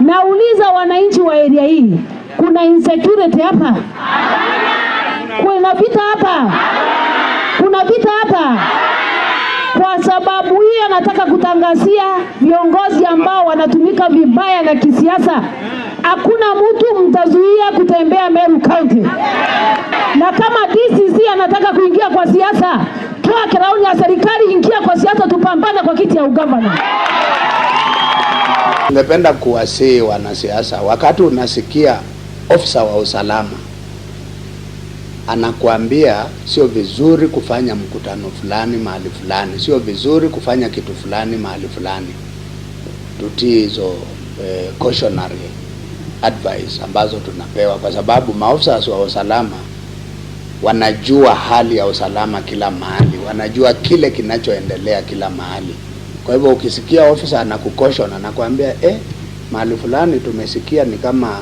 Nauliza wananchi wa area hii, kuna insecurity hapa? Kuna vita hapa? Kuna vita hapa? Kwa sababu hiyo nataka kutangazia viongozi ambao wanatumika vibaya na kisiasa, hakuna mtu mtazuia kutembea Meru County. Na kama DCC anataka kuingia kwa siasa, toa crown ya serikali, ingia kwa siasa, tupambane kwa kiti ya ugavana. Ningependa kuwasihi wanasiasa, wakati unasikia ofisa wa usalama anakuambia sio vizuri kufanya mkutano fulani mahali fulani, sio vizuri kufanya kitu fulani mahali fulani, tutii hizo cautionary advice ambazo tunapewa, kwa sababu maofisa wa usalama wanajua hali ya usalama kila mahali, wanajua kile kinachoendelea kila mahali. Kwa hivyo ukisikia ofisa anakucaution, anakuambia mahali fulani tumesikia ni kama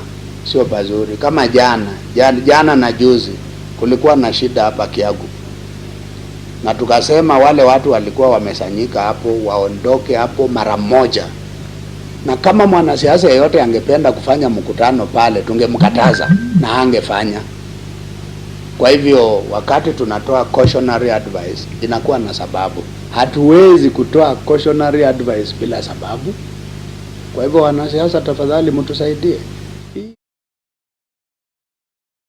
sio pazuri. Kama jana jana, jana na juzi kulikuwa na shida hapa Kiagu, na tukasema wale watu walikuwa wamesanyika hapo waondoke hapo mara moja, na kama mwanasiasa yeyote angependa kufanya mkutano pale tungemkataza na angefanya. Kwa hivyo wakati tunatoa cautionary advice inakuwa na sababu. Hatuwezi kutoa cautionary advice bila sababu. Kwa hivyo wanasiasa, tafadhali mtusaidie.